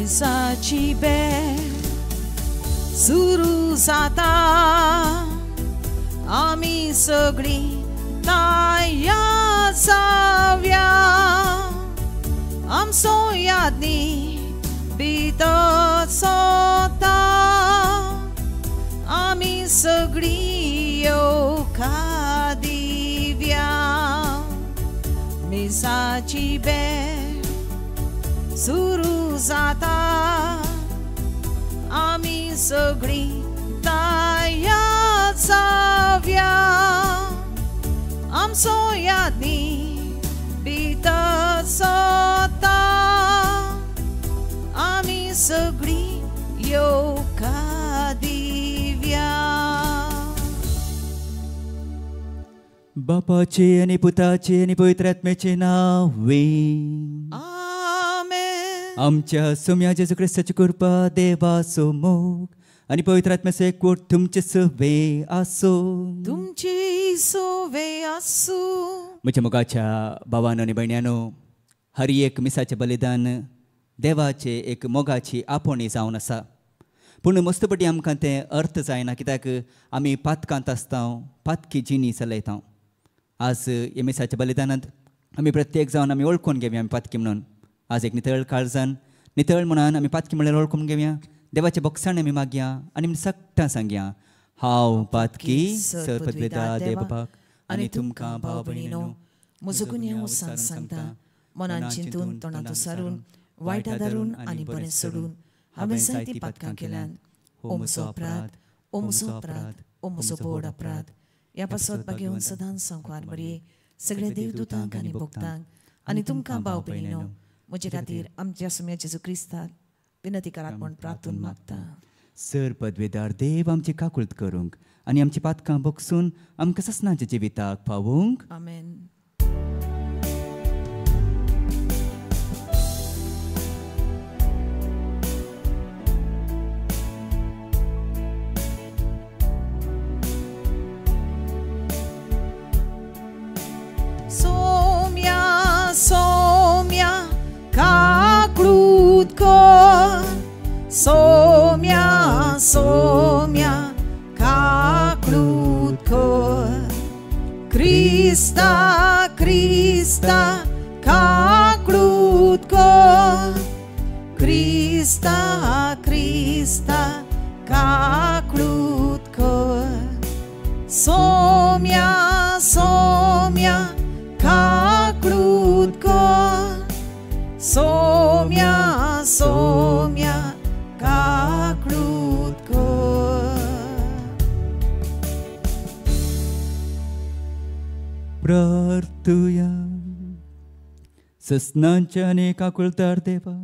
मिसाची बेल सुरू जाता, आमी सगळीं तयार जावया, आमचो यादनी भितर सोता, आमी सगळीं येवकार दिवया. मिसाची बेल सुरू जाता, आमी सगळीं तयार जावया, आमचो यादनी भितर सोता, आमी सगळीं येवकार दिवया. बापाचे आनी पुताचे आनी पवित्र आत्म्याचे नांवे आमेन. आमच्या सोम्या जेजू क्रिस्ताची कृपा, देवाचो मोग आनी पवित्र आत्म्याचो एकवट तुमचे सवे आसूं. तुमची सवे आसूं. म्हज्या मोगाच्या भावानो आनी भयण्यानो, हर एक मिसाचें बलिदान देवाचें एक मोगाची आपोवणी जावन आसा. पूण मस्तपटी आमकां तें अर्थ जायना, कित्याक आमी पातकांत आसता, पातकी जिणी चलयता. आज ह्या मिसाच्या बलिदानांत आमी प्रत्येक जावन आमी वळखून घेवया आमी पातकी म्हणून. आज एक नितळ काळजान, नितळ मनान आमी पातकी म्हणल्यार वळखून घेवया. देवाचे बोगसाण आमी मागया आनी आमी सगटां सांगया, हांव पातकी सरपदवेदा देव बापाक आनी तुमकां भाव भयणीनो म्हजो गुन्यांव सांगता, मनान चिंतून तोंडांत सारून वायटा धरून आनी बरें सोडून हांवें जायतीं पातकां केल्यान. ओ म्हजो अपराध, ओ म्हजो अपराध, ओ म्हजो व्हड अपराध. ह्या पासत बागेवन सदांच संवकार मरये सगळ्या देवदूतांक आनी भक्तांक आनी तुमकां भाव भयणीनो म्हजे खातीर आमच्या सुम्या जेजू क्रिस्ताक विनंती करात म्हूण प्रार्थून मागता. सर पदवेदार देव आमची काकुळत करूंक आनी आमची पातकां बगसून आमकां ससनाच्या जिविताक पावूंक. आमेन. सोम्या सोम्या काकळूत कर, सोम्या सोम्या काकळूत कर, क्रिस्ता क्रिस्ता काकळूत कर, क्रिस्ता क्रिस्ता काकळूत कर, सोम्या सोम्या काकळूत कर, सोम्या सोम्या काकळूत कर. प्रार्थुया. ससनांच्या आनी काकुळतार देवा,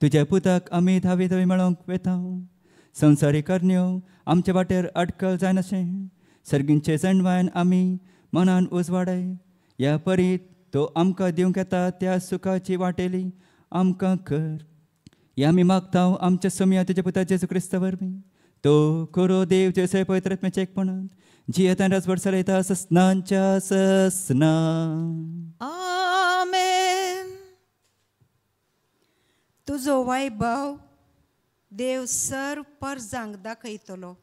तुज्या पुताक आमी धावी धावी मेळोवंक वेता. संवसारीक करण्यो आमच्या वाटेर अटकल जायनाशें सर्गींचे जणवायन आमी मनान उजवाडाय. ह्या परी तो आमकां दिवंक येता त्या सुखाची वाटेली आमकां कर. ह्या आमी मागता आमच्या सोम्या तुज्या पुता जेजू क्रिस्ता वरवीं. तो खरो देव जेसे पवित्र आत्म्याच्या एकपणांत जियेतान राजवट चलयता ससनांच्या ससना. आमेन. तुजो वैभव देव सर्व परजांक दाखयतलो.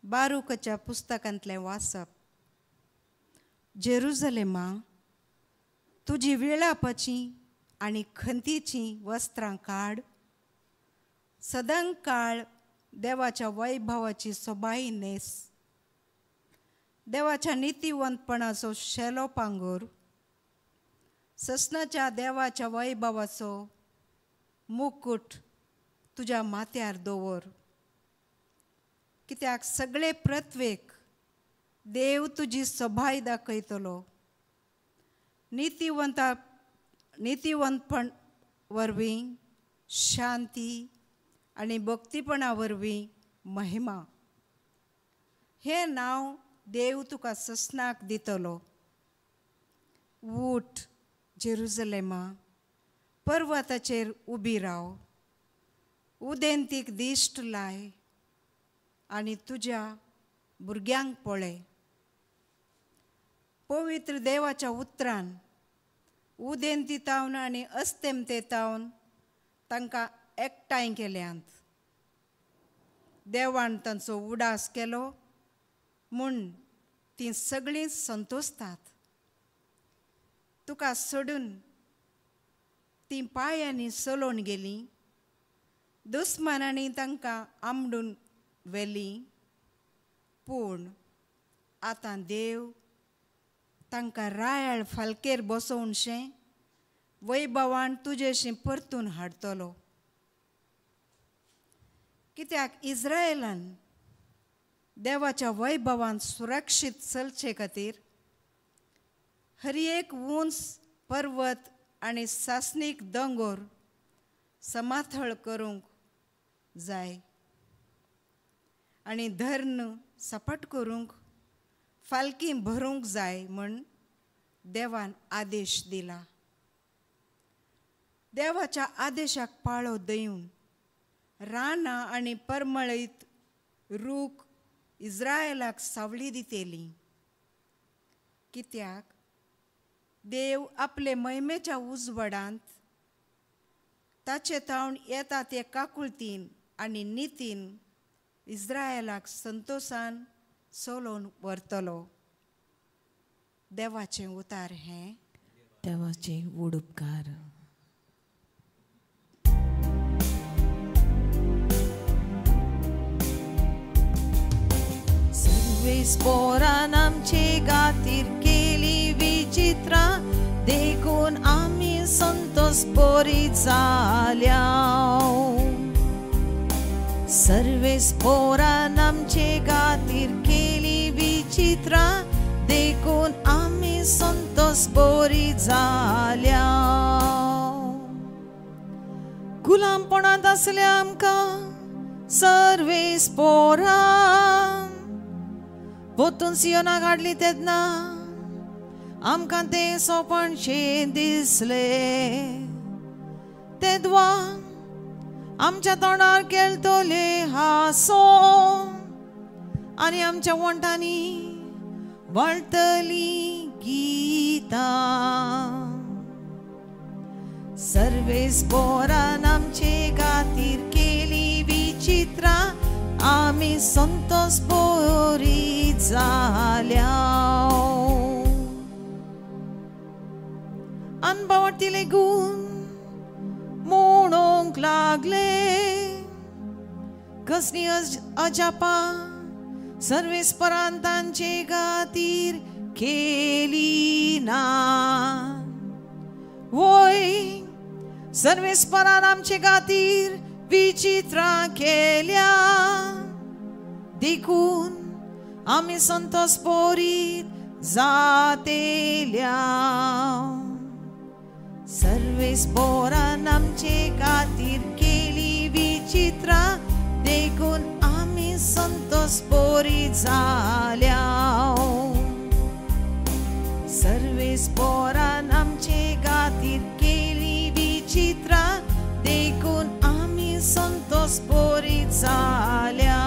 बारुकाच्या पुस्तकांतलें वाचप. जेरुजलेमा, तुजी विळापाची आनी खंतीचीं वस्त्रां काड. सदांकाळ देवाच्या वैभवाची सोबाई न्हेस. देवाच्या नितीवंतपणाचो शेलो पांगूर. ससनाच्या देवाच्या वैभवाचो मुकूट तुज्या माथ्यार दवर. कित्याक सगळे पृथ्वेक देव तुजी सोबाय दाखयतलो. नितीवंतपण वरवीं शांती आनी भक्तीपणा वरवीं महिमा. हें नांव देव तुका ससनाक दितलो. ऊठ जेरुजलेमा, पर्वताचेर उबी राव. उदेंतीक दिश्ट लाय आनी तुज्या भुरग्यांक पळय. पवित्र देवाच्या उतरान उदेंती तावन आनी अस्तेमते तावन तांकां एकठांय केल्यांत. देवान तांचो उडास केलो म्हूण तीं सगळीं संतोसतात. तुका सोडून तीं पांयांनी चलोवन गेलीं, दुस्मानांनी तांकां आमडून व्हेलीं. पूण आतां देव तांकां रायाळ फालकेर बसोवनशें वैभवान तुजेशी परतून हाडटलो. कित्याक इस्रायलान देवाच्या वैभवान सुरक्षीत चलचे खातीर हर एक उंच पर्वत आनी सासणीक दोंगोर समाथळ करूंक जाय आनी धर्ण सपाट करूंक फालकी भरूंक जाय म्हूण देवान आदेश दिला. देवाच्या आदेशाक पाळो दिवन रानां आनी परमळीत रूख इस्रायलाक सावळी दितली. कित्याक देव आपले महिमेच्या उजवाडांत ताचे तावन येता ते काकुळतीन आनी नितीन इस्रायलाक संतोसान चलोवन व्हरतलो. देवाचें उतार हें. देवाचे व्हड उपकार. सर्वेस्पोरान आमचे खातीर केली विचित्रां, देखून आमी संतोष बरी जाल्या. सर्वेस्पोरान आमचे खातीर केली विचित्रां, देखून आमी संतोष बरी जाल्या. गुलामपणांत आसल्या आमकां सर्वेस्पोरान पोतून सियोनाक हाडली तेन्ना आमकां तें सोंपणशें दिसलें. तेदवा आमच्या तोंडार केळटले हांसो आनी आमच्या वण्टांनी वळटली गितां. सर्वेस्पोरान आमचे खातीर केली विचित्रां, आमी संतोष बरी जाल्या. अनभावार्तीले गूण म्हणूंक लागले, कसली अजापां सर्वेस्परान तांचे खातीर केली ना. वय सर्वेस्परान आमचे खातीर विचित्रां केल्या, देखून आमी संतोष बरी जातेल्या. सर्वेस्पोरान आमचे खातीर केली विचित्रां, देखून आमी संतोष बरी जाल्या. सर्वेस्पोरान आमचे खातीर केली विचित्रां, देखून आमी संतोष बरी जाल्या.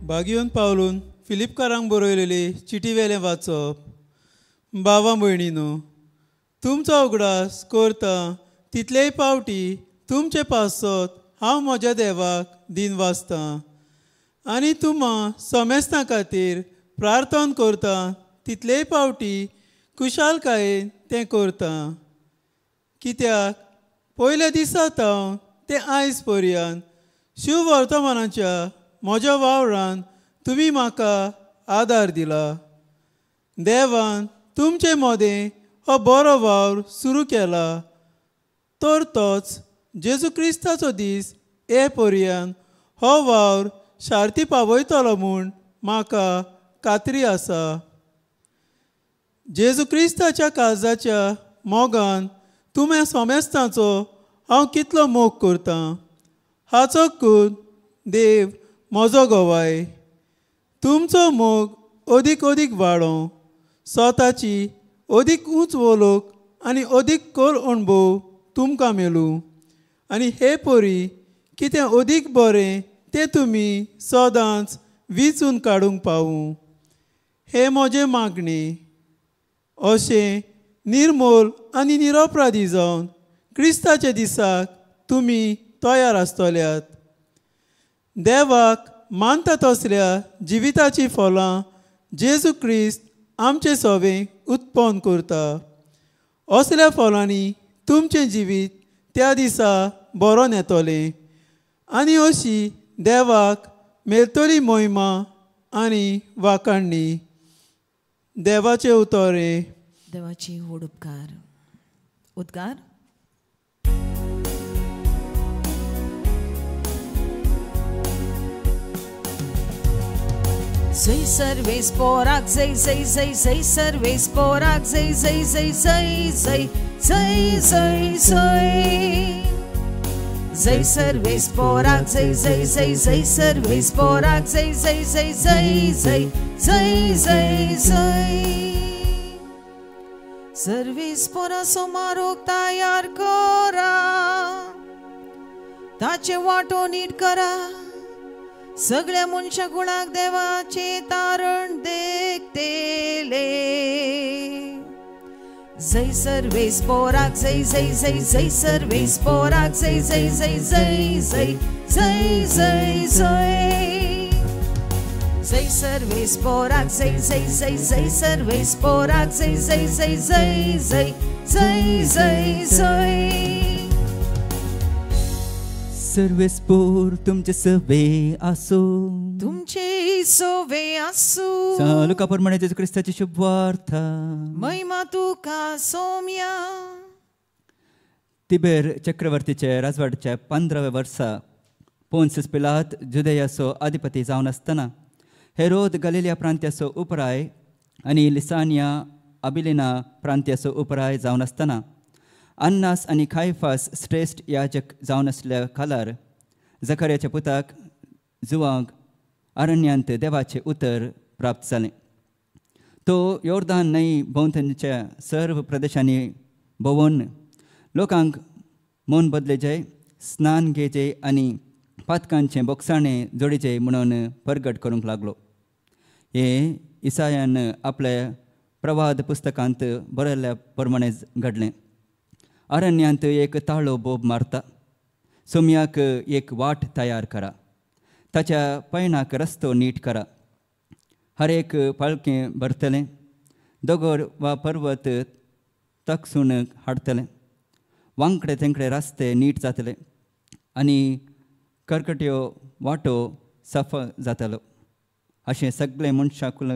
बागियोन पावलून फिलिपकारांक बरयलेली चिटी वेलें वाचप. बाबा भयणीनो, तुमचो उगडास करता तितलेय पावटी तुमचे पासत हांव म्हज्या देवाक दिन वाचतां आनी तुमा समेस्तां खातीर प्रार्थना करता तितलेय पावटी खुशालकायेन तें करता. कित्याक पयल्या दिसा तावन तें आयज पर्यंत शिववर्तमानाच्या म्हज्या वावरान तुमी म्हाका आदार दिला. देवान तुमचे मदें हो बरो वावर सुरू केला तर तोच जेजू क्रिस्ताचो दीस हे पर्यंत हो वावर शार्ती पावयतलो म्हूण म्हाका खात्री आसा. जेजू क्रिस्ताच्या काळजाच्या मोगान तुमी सोमेस्तांचो हांव कितलो मोग करतां हाचो कून देव म्हजो गवाय. तुमचो मोग अदीक अदीक वाडोवं, स्वताची अदीक उंच वळख आनी अदीक खोल अणभव तुमकां मेळूं आनी हे परी कितें अदीक बरें तें तुमी सदांच विचून काडूंक पावूं. हे म्हजें मागणें. अशें निर्मोल आनी निरपराधी जावन क्रिस्ताच्या दिसाक तुमी तयार आसतल्यात. देवाक मानता तसल्या जिविताची फलां जेजू क्रिस्त आमचे सवे उत्पन्न करता. असल्या फलांनी तुमचें जिवीत त्या दिसा बरोन येतलें आनी अशी देवाक मेळटली मोहिमा आनी वाखाणणी. देवाचें उतर हें. देवाची व्हड उपकार. उद्गार. जय सर्वेस पोराक जय जय जय जय सर्वेस पोराक जय जय जय जय जय जय जय जय जय सर्वेस पोराक जय जय जय जय सर्वेस पोराक जय जय जय जय जय जय जय जय. सर्वेस पोरा सोमारोक तयार करा, ताचे वांटो नीट करा, सगळ्या मनशा गुणाक देवाचे तारण देखतेले. जय सर्वेस पोराक जय जय जय जय सर्वेस पोराक जय जय जय जय जय जय जय जय जय सर्वेस पोराक जय जय जय जय सर्वेस पोराक जय जय जय जय जय जय जय जय. सर्वेस पोर तुमचे सवे आसो, तुमचे सवे आसू. लुका प्रमाणे जेजू क्रिस्ताची शुभवार्ता. महिमा तुका सोम्या. तिबेर चक्रवर्तीचे राजवाडच्या 15व्या वर्सा पोन्सियस पिलात जुदेयाचो अधिपती जावन आसतना हेरोद गलिलिया प्रांत्याचो उपराय आनी लिसानिया अबिलिना प्रांत्याचो उपराय जावन आसतना अन्नास आनी खायफास श्रेश्ठ याजक जावन आसल्या खालार जखर्याच्या पुताक जुवांक अरण्यांत देवाचें उतर प्राप्त जालें. तो योर्दान न्हंय भोंवतणच्या सर्व प्रदेशांनी भोंवून लोकांक मन बदलेचे, स्नान घेचे आनी पातकांचें बोगसाणें जोडीचें म्हणून परगट करूंक लागलो. हें इसायान आपल्या प्रवाद पुस्तकांत बरयल्ल्या प्रमाणें घडलें. अरण्यांत एक ताळो बोब मारता, सोम्याक एक वाट तयार करा, ताच्या पयणाक रस्तो नीट करा. हर एक पाळकें भरतलें, दोगोर वा पर्वत तकसून हाडटलें, वांकडे तेंकडे रस्ते नीट जातले आनी करकट्यो वाटो साफ जातलो. अशें सगळें मनशाकुल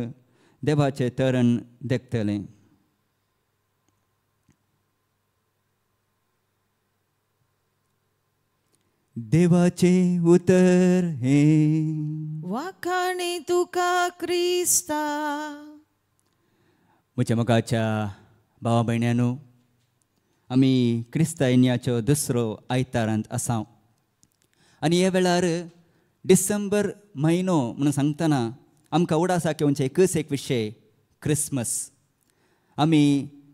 देवाचें तरण देखतलें. देवाचें उतर हें. वाखाणी तुका क्रिस्ता. म्हज्या मोगाच्या भावा भयण्यानो, आमी क्रिस्ता येन्याचो दुसरो आयतारांत आसा आनी ह्या वेळार डिसेंबर म्हयनो म्हणून सांगतना आमकां उडासाक येवचें एकच एक विशय, क्रिसमस. आमी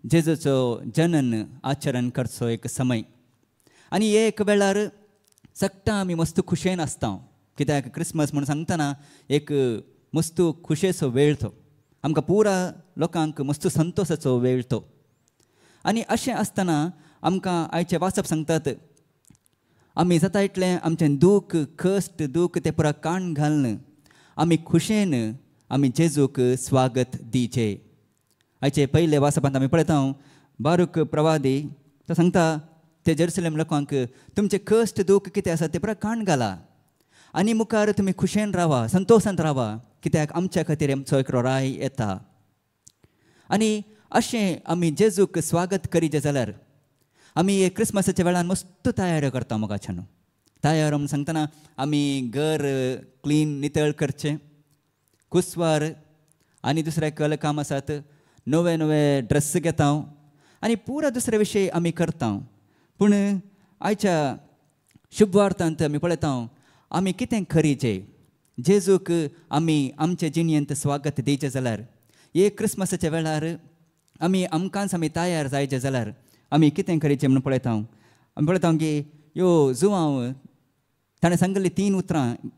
जेजूचो जनन आचरण करचो एक समय आनी हे एक वेळार सगळ्यां आमी मस्त खुशेन आसता. कित्याक क्रिसमस म्हणून सांगतना एक मस्त खुशेचो वेळ तो, आमकां पुरा लोकांक मस्त संतोशाचो वेळ तो. आनी अशें आसतना आमकां आयचें वाचप सांगतात आमी जाता इतलें आमचें दूख, कश्ट, दूख तें पुरा काण घालून आमी खुशेन आमी जेजूक स्वागत दिवचें. आयचे पयले वाचपांत आमी पळयता बारूक प्रवादी तो सांगता ते जेरुसलेम लोकांक तुमचें कश्ट दूख कितें आसा तें पुरा काण घाला आनी मुखार तुमी खुशेन रावा, संतोशांत रावा, कित्याक आमच्या खातीर आमचो एकलो राय येता. आनी अशें आमी जेजूक स्वागत करीचें जाल्यार आमी हे क्रिसमसाच्या वेळान मस्त तयाऱ्यो करता. मोगाच्यान तयार म्हणून सांगतना आमी घर क्लीन नितळ करचें, कुसवार आनी दुसरें कल काम आसात, नवे नवे ड्रेस घेता आनी पुरा दुसरे विशय आमी करता. पूण आयच्या शुभवार्तांत आमी पळयता आमी कितें खरीचें जेजूक आमी आमचे जिणेंत स्वागत दिवचें जाल्यार हे क्रिसमसाच्या वेळार आमी आमकांच आमी तयार जायचें जाल्यार आमी कितें खरीचें म्हणून पळयता. आमी पळयता की यो जुवांव ताणें सांगिल्लीं 3 उतरां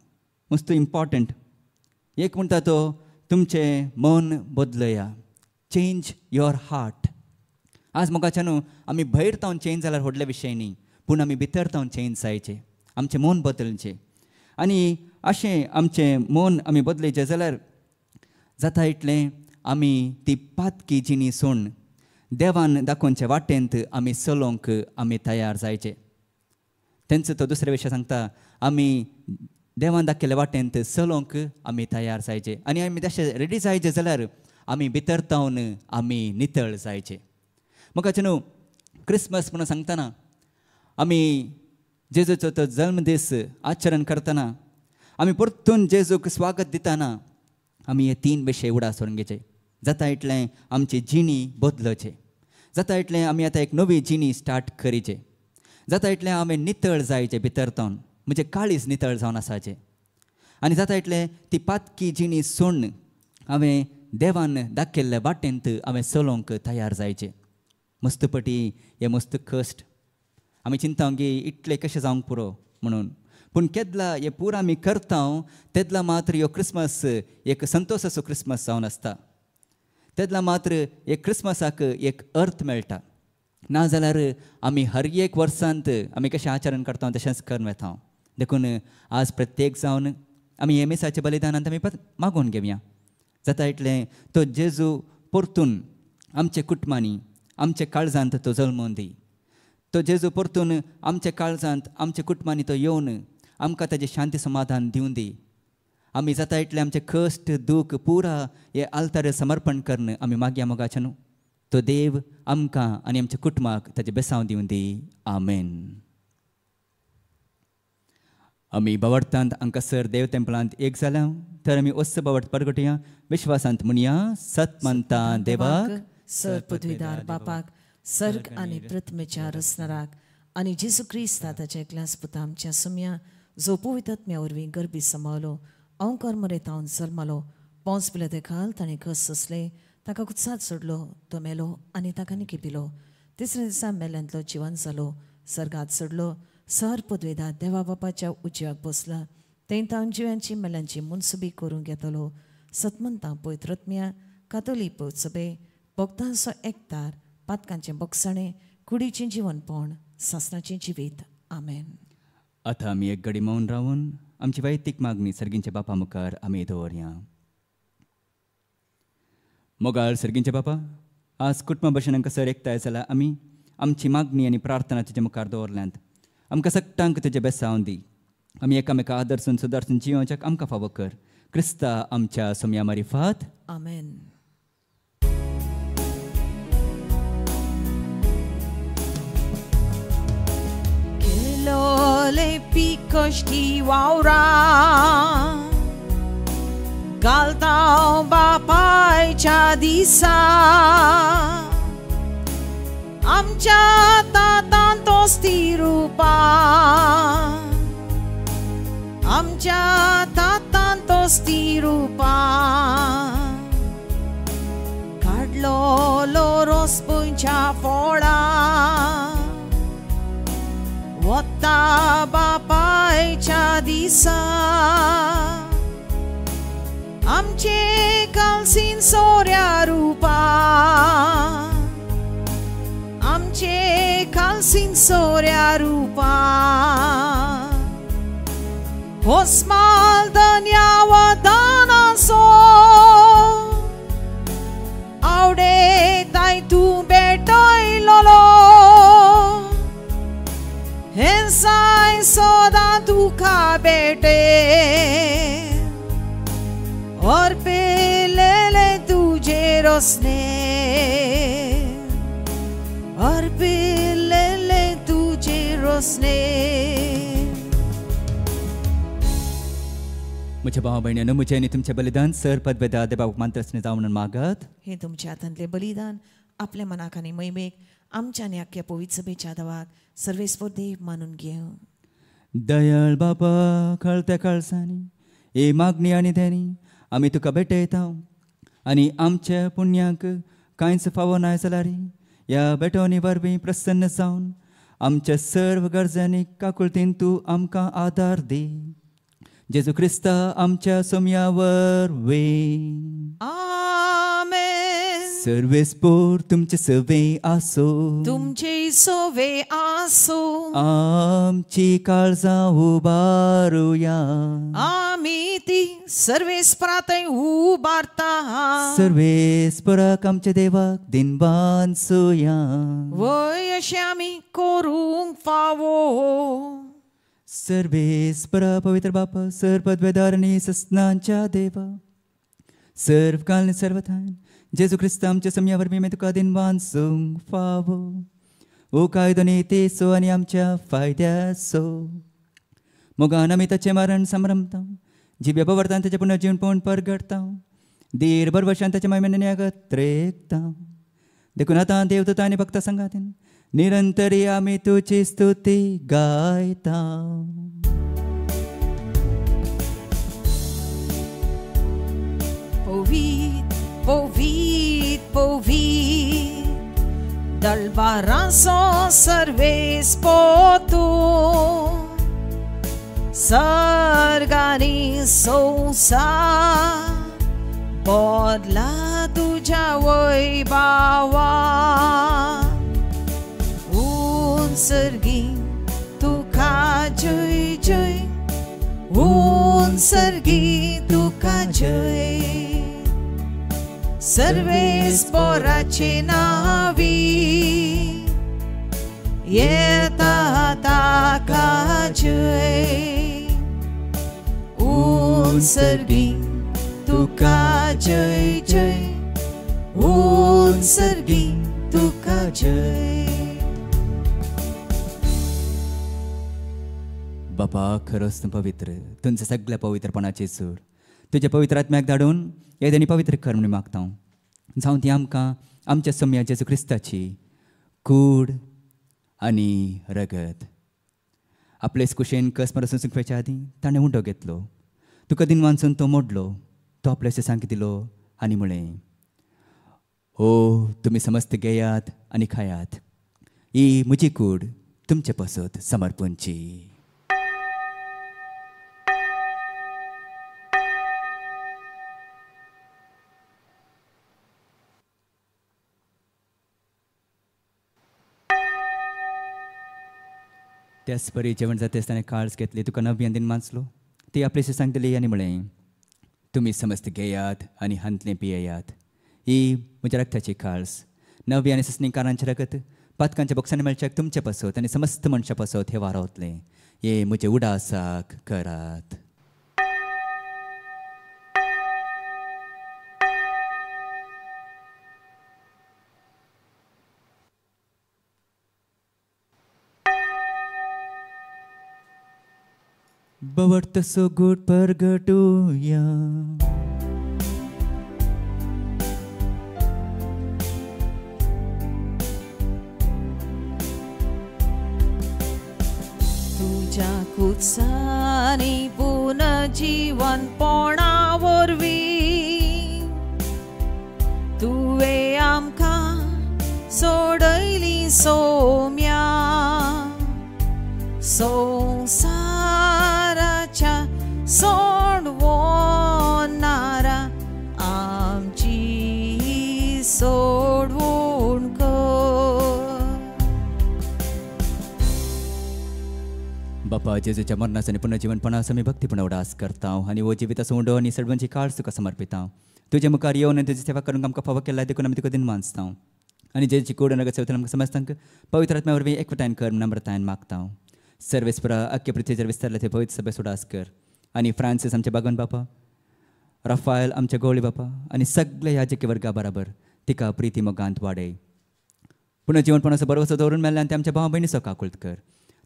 मस्त इम्पॉर्टंट. एक म्हणटा तो तुमचें मन बदलया, चेंज your heart. आज मोगाच्या न्हू आमी भयर तावन चेंज जाल्यार व्हडले विशय न्ही, पूण आमी भितर तावन चेंज जायचे, आमचें मन बदलचें. आनी अशें आमचें मन आमी बदलयचें जाल्यार जाता इतलें आमी ती पातकी जिणी सोडून देवान दाखोवचे वाटेंत आमी चलोवंक आमी तयार जायचे. तेंचो तो दुसरे विशय सांगता, आमी देवान दाखयल्ले वाटेंत चलोवंक आमी तयार जायचे. आनी आमी तशें रेडी जायचे जाल्यार आमी भितर तावन आमी नितळ जायचे. म्हाका न्हू क्रिसमस म्हणून सांगतना आमी जेजूचो तो जल्मदीस आचरण करतना आमी परतून जेजूक स्वागत दितना आमी हे तीन विशय उडास करून घेवचे. जाता इतलें आमची जिणी बदलचे, जाता इतलें आमी आतां एक नवी जिणी स्टार्ट करीचे, जाता इतलें आमी नितळ जायचे भितर तावन, म्हणजे काळीज नितळ जावन आसाचें. आनी जाता इतलें ती पातकी जिणी सोडून हांवें देवान दाखयल्ल्या वाटेंत हांवें चलोवंक तयार जायचें. मस्तपटी हे मस्त कश्ट आमी चिंता की इतलें कशें जावंक पुरो म्हणून, पूण केदला हे पुरा आमी करता तेदला मात्र ह्यो क्रिसमस एक संतोशाचो क्रिसमस जावन आसता. तेदला मात्र एक क्रिसमसाक एक अर्थ मेळटा. ना जाल्यार आमी हर एक वर्सांत आमी कशें आचरण करता तशेंच करून वता. देखून आज प्रत्येक जावन आमी हे मिसाच्या बलिदानांत आमी मागून घेवया. जाता इतलें तो जेजू परतून आमच्या कुटुंबांनी आमच्या काळजांत तो जल्मून दी. तो जेजू परतून आमच्या काळजांत आमच्या कुटुंबांनी तो येवन आमकां ताजें शांती समाधान दिवन दी. आमी जाता इतलें आमचें कश्ट दूख पुरा हे आल्तार समर्पण करून आमी मागया मोगाच्या न्हू तो देव आमकां आनी आमच्या कुटुंबाक ताजें बेसांव दिवन दी. आमेन. आमी बावडतांत हांगासर देव तेंपलांत एक जाल्या तर आमी ओस्स बावट परगटया विश्वासांत म्हणया सत मानता देवाक, सर पदवीदार बापाक, सर्ग आनी पृथ्वीच्या रचणाराक आनी जेजू क्रिस्ता ताच्या एकल्याच पुता आमच्या सुम्या जो पवित्र वरवीं गर्भी समावलो, अंकर मरेतावन जल्मालो, पोंस पिले खाल ताणें कस सोंसले, ताका कुत्सात सोडलो, तो मेलो आनी ताका निकिपिलो. तिसऱ्या दिसा मेल्यांतलो जिवन जालो, सर्गात सोडलो, सर पदवेदार देवा बापाच्या उजव्याक बसला, थंय तावन जिव्यांची मेल्यांची मुनसुबी करूंक येतलो. सतमंतां पवित्रत्म्या कातोली पवित्र भक्तांचो एकतार, पातकांचें बक्षाणें, कुडीचें जिवनपण, सासणाचें जिवीत. आमेन. आतां आमी एक घडी मौन रावन आमची वैयक्तीक मागणी सर्गींच्या बापा मुखार आमी दवरया. मोगाळ सर्गींच्या बापा, आज कुटुंबा भशेन हांगासर एकठांय जाल्या आमी आमची मागणी आनी प्रार्थना तुज्या मुखार दवरल्यांत. आमकां सगटांक तुजें बेसांव दी. आमी एकामेका आदर्सून सुदारसून जियोवच्याक आमकां फावो कर. क्रिस्ता आमच्या सोम्या मारिफात. आमेन. केलोले पिकश्टी वावरा घालता बापायच्या दिसा, आमच्या तातान तोच ती रुपा, आमच्या तातान तोच ती रुपा, काडलो रोस पंच्या फोडा वता बापायच्या दिसा, आमचे कालसीन सोऱ्या रुपा, आमचे कालसीन सोऱ्या रुपा, होस्माल धन्यवादानासो आवडे ताय तूं भेटयलोलो, हें साय सदां तुका भेटे और पेलेले तुझे रोसने, और पेलेले तुझे रोसने. म्हज्या भाव भयणीनो, म्हजें आनी तुमचें बलिदान सर पदवेदा देवाक मानत्रसने जावं म्हणून मागात. हें तुमच्या हातांतलें बलिदान आपल्या मनाक आनी महिमेक आमच्या आनी आख्या पवित्र सभेच्या देवाक सर्वेस्पर देव मानून घेवं. दयाळ बाबा, कळत्या काळसांनी ही मागणी आनी देणी आमी तुका भेटयता आनी आमच्या पुण्याक कांयच फावो नाय जाल्यार ह्या भेटवणी वरवीं प्रसन्न जावन आमच्या सर्व गरजांनी काकुळतीन तूं आमकां आदार दी. जेजू क्रिस्ता आमच्या सोम्या वरवीं. सर्वेस्पोर तुमचे सवे आसो, तुमचे सवे आसो। आमची काळजां उबारुया, आमी ती सर्वेस्परातय उबारता। सर्वेस्पराक आमच्या देवाक दिनवांसुया, वय अशें आमी करूंक फावो। सर्वेस्परा पवित्र बापा, सर्वपदवेदार आनी सस्नांच्या देवा, सर्व काल सर्वथान जेजू क्रिस्त आमच्या सम्या वरवीं आमी तुका दिनवांसूंक फावो। ओ कायदो नीतीचो आनी आमच्या फायद्याचो मोगान आमी ताचें मरण समरमता, जिव्या पवर्तान ताचें पुनर्जीवनपण परगडता, धीर भरवशान ताच्या मायमेन एकत्रेकता। देखून आतां देवदूत आनी भक्ता संगातीन निरंतरी आमी तुजी स्तुती गायता। पवित्र पवित्र पवित्र दलबारांचो सर्वेस्पोर तूं, सर्ग आनी संवसार बदला तुज्या वैभावान। उंचर्गी तुका जय जय, उंचर्गी तुका जय, सर्वेस्पोराचे नावी येता ताका जय। उंचर्गी तुका जय जय, उंचर्गी तुका जय। बापा खरोच तूं पवित्र, तुमच्या सगळ्या पवित्रपणाचे सूर तुज्या पवित्र आत्म्याक धाडून येदनी पवित्र कर म्हणून मागता। जावं ती आमकां आमच्या सम्या जेजू क्रिस्ताची कूड आनी रगत। आपलेच कुशेन कस मरसून सुकपाच्या आदीं ताणें उंडो घेतलो, तुका दिन वाचून तो मोडलो, तो आपल्या सांग दिलो आनी म्हळें, हो तुमी समस्त घेयात आनी खायात, ही म्हजी कूड तुमचे पासत समर्पणची। त्याच परी जेवण जाता आसतना काळज घेतली, तुका नव्यान दिन मानसलो, ती आपल्याशी सांगतली आनी म्हळें, तुमी समस्त घेयात आनी हांतलें पियेयात, ही म्हज्या रक्ताची काळज, नवी आनी सस्नीकारांचें रगत पातकांच्या बोक्सांनी मेळच्याक तुमचे पासत आनी समस्त मनशां पासत हें वारावतलें, हे म्हजे उडासाक करात। बवर्त सोगूट परगटुया, तुज्या कुत्सानी पुनर्जीवनपणा वरवीं तुवें आमकां सोडयली सोम्या, संवसाराच्या सोडवणारा आमची सोडवण कर। बापा जेजूच्या मरणाचो आनी पुनर्जीवनपणाचो आमी भक्तीपणा उडास करता आनी हो जिविताचो उंडो आनी सर्वांची काळज तुका समर्पिता। तुज्या मुखार येवन आनी तुजी सेवा करूंक आमकां फावो केला देखून आमी तुका दिन मानसता आनी जेजूची कूड आनी रगत सेवतना आमकां समजतांक पवित्र आत्म्या वरवीं एकवटायन कर नम्रतायन मागता। सर्वेस्परा अख्खे पृथ्वीचेर विस्तारले ते पवित्र सभे उडास कर आनी फ्रांसीस आमचे बागवान बापा, राफायल आमचे गोवळी बापा आनी सगळे याजकी वर्गा बराबर तिका प्रिती मोगांत वाडय। पुनर्जीवनपणाचो भरवसो दवरून मेल्ल्यान ते आमच्या भाव भयणीचो काकुळट कर,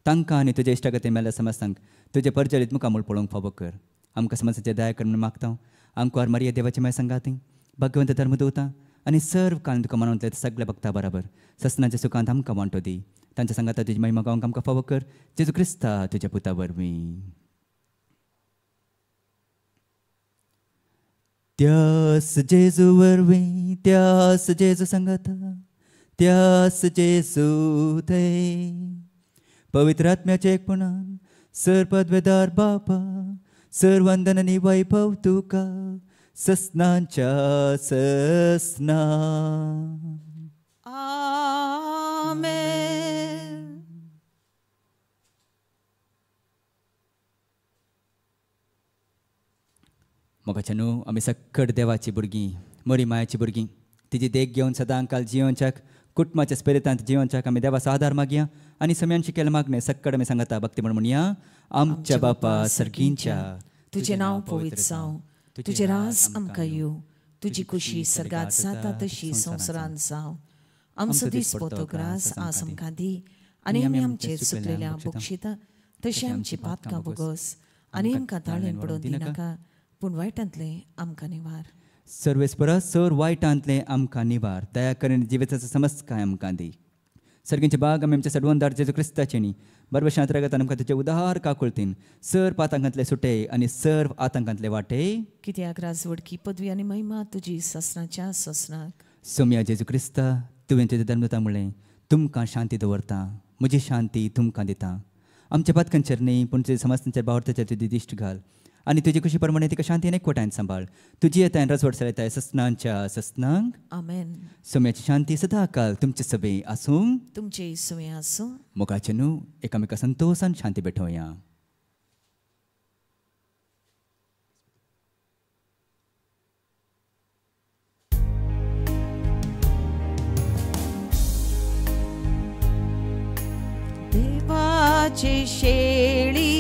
तांकां आनी तुज्या इश्टागतीन मेल्ल्या समस्तांक तुजे परजळीत मुखामूळ पळोवंक फावो कर। आमकां समस्याचे दया कर म्हणून मागता। आंकवार मारिया देवाचे माय संगाती भाग्यवंत धर्मदूता आनी सर्व काळ तुका मानवतले सगळ्या भक्ता बराबर ससनाच्या सुखांत आमकां वांटो दी। तांच्या सांगाता तुजी महिमा गावंक आमकां फावो कर, जेजू क्रिस्ता तुज्या पुता वरवीं। त्यास जेजू वरवीं, त्यास जेजू सांगाता, त्यास जेजू थंय पवित्र आत्म्याचे एकपणान सर पदवेदार बापा, सर वंदन आनी वैभव तुका ससनांच्या ससना. आमेन. मोगाच्या न्हू आमी सक्कड देवाची भुरगीं, मोरी मायाची भुरगीं, तिजी देख घेवन सदां काल जियोनच्याक कुटुंबाच्या स्पिरितांत जियोनच्याक आमी देवाचो आदार मागया आनी सम्यान शिकेल मागणें सक्कड आमी सांगता भक्ती म्हण म्हणया. आमच्या बापा सर्गींच्या, तुजें नांव पवित्र जावं, तुजें राज आमकां येवं, तुजी खुशी सर्गात जाता तशी संवसारांत जावं. आमचो दिसपटो ग्रास आज आमकां दी आनी आमी आमचेर चुकलेल्या बक्षिता तशें आमची पातकां भोगोस आनी आमकां ताळेन पडोवन दिनाका, पूण वायटांतलें आमकां निवार. सर्वेस्परा सर वायटांतलें आमकां निवार, दया करून जिविताचो समस्काय आमकां दी. सर्गींचे बाग आमी आमच्या सडवंदार जेजू क्रिस्ताचे न्ही बरोबर शांत रागात आमकां तुजे उदार काकुळतीन सर पातांकांतले सुटे आनी सर्व आतंकांतले वाटे. कित्याक राजवडकी पदवी आनी महिमा तुजी ससनाच्या ससनाक. सोम्या जेजू क्रिस्ता, तुवें तुज्या धर्मदूतांक म्हणलें, तुमकां शांती दवरता, म्हजी शांती तुमकां दिता. आमच्या पातकांचेर न्ही पूण तुज्या समाजांचेर बावडताचेर तुजी दिश्ट घाल आनी तुजी खुशी प्रमाणे तिका शांती आनी एकवटान सांबाळ. तुजी येतायन रजवड चलयताय ससनांच्या ससनांक. आमेन. सोम्याची शांती सदांकाल तुमचे सभे आसूं, तुमचे सुवे आसूं. मोगाचे न्हू एकामेका संतोशान शांती भेटोवया. देवाचे शेळी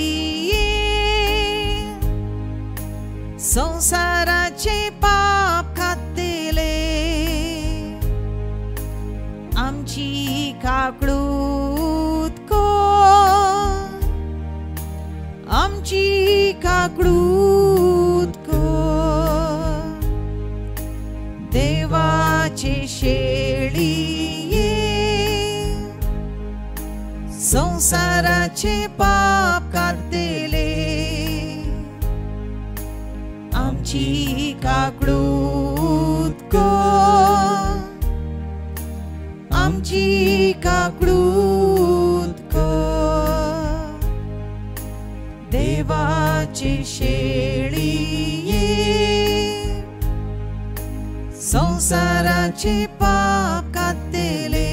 संसाराचे पाप खातेले, आमची काकळूत कर, आमची काकळूत कर. देवाचे शेळी संसाराचे पाप काडतेले, आमची काकळूत कर, आमची काकळूत कर. देवाचे शेळी संसाराचे पाप काडतेले,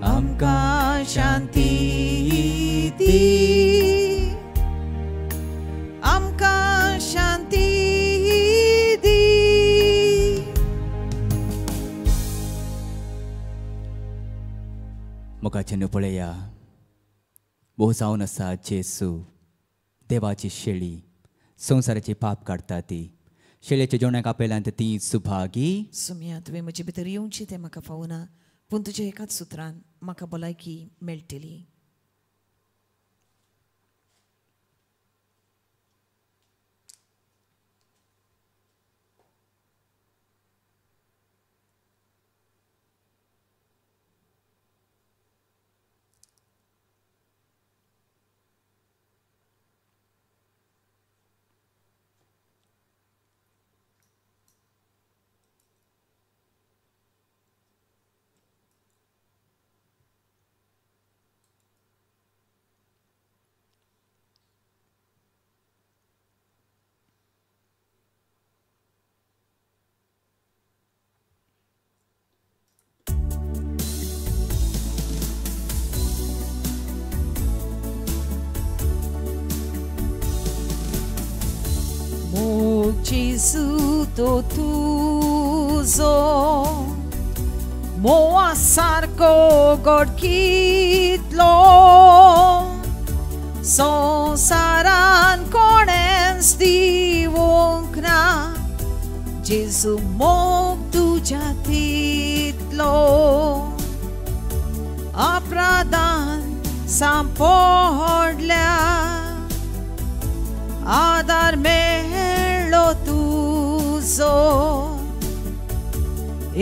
आमकां शांती दी, आमकां शांती दी. मोगाचे न्हू पळया, भोव जावन आसा जेसू देवाची शेळी संवसाराची पाप काडटा ती. शेळयेच्या जेवणाक आपयल्यान ती सुभागी. सुम्या, तुवें म्हजे भितर येवचें तें म्हाका फावना, पूण तुज्या एकाच सुत्रान म्हाका भलायकी मेळटली. Gesù to tuzo moa sarko godkitlo sonsaran konens divonkna Gesù mog tuja titlo apradan sampodla आधार मेळ्ळो तुजो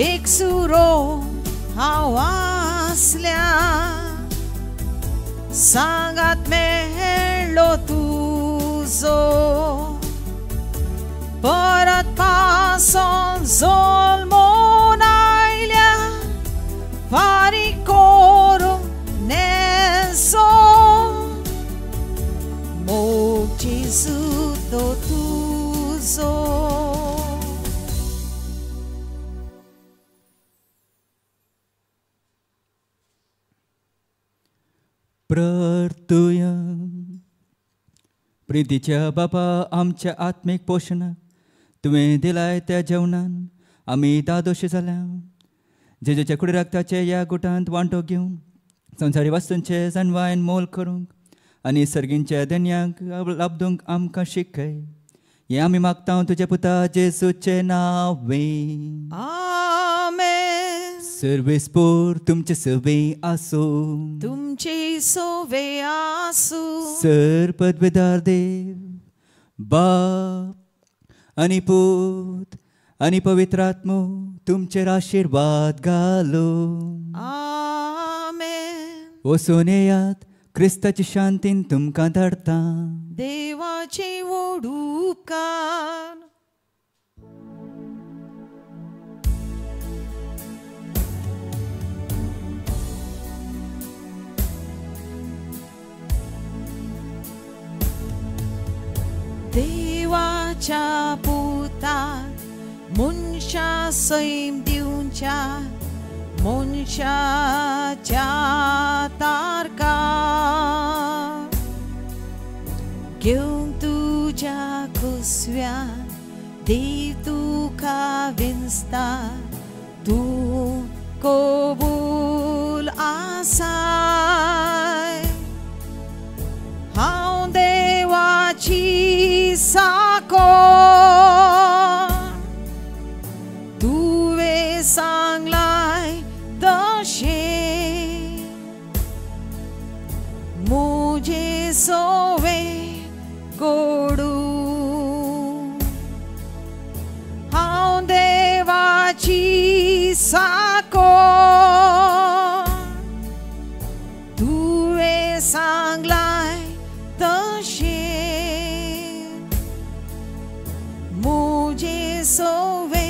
एक सुरो हांव आसल्या सांगात मेळ्ळो तुजो परत पासोन जल्मून आयल्या फारीक करूंक नेजो मोग जेजू तो तुजो. प्रार्थुया. प्रितीच्या बापा, आमच्या आत्मीक पोशणाक तुवें दिलाय त्या जेवणान आमी दादोशी जाल्या. जेजूच्या कुडीरागताचे ह्या गुटांत वांटो घेवन संवसारी वस्तूंचे जनवायन मोल करूंक आनी सर्गींच्या देण्यांक लाबदूंक आमकां शिकय. हें आमी मागता तुज्या पुता जेजूचें नांवे. आमेन. सर्वेस्पोर तुमचे सवे आसूं. तुमचे सोवे आसूं. सर पदवेदार देव बाप आनी पूत आनी पवित्र आत्मो तुमचेर आशिर्वाद घालो. आमेन. वचून येयात, क्रिस्ताची शांतीन तुमकां धाडटा. देवाचे व्हड उपकार. देवाच्या पुता मनशा सैम दिवच्या मनशाच्या तारका घेवन तुज्या कुसव्या देव तुका विंचता तूं कबूल आसाय. हांव देवाची साको तुवें सांगलाय तशें म्हजें सोवे गोडू. हांव देवाची साको तुवें सांगलाय तशें म्हजें सोवे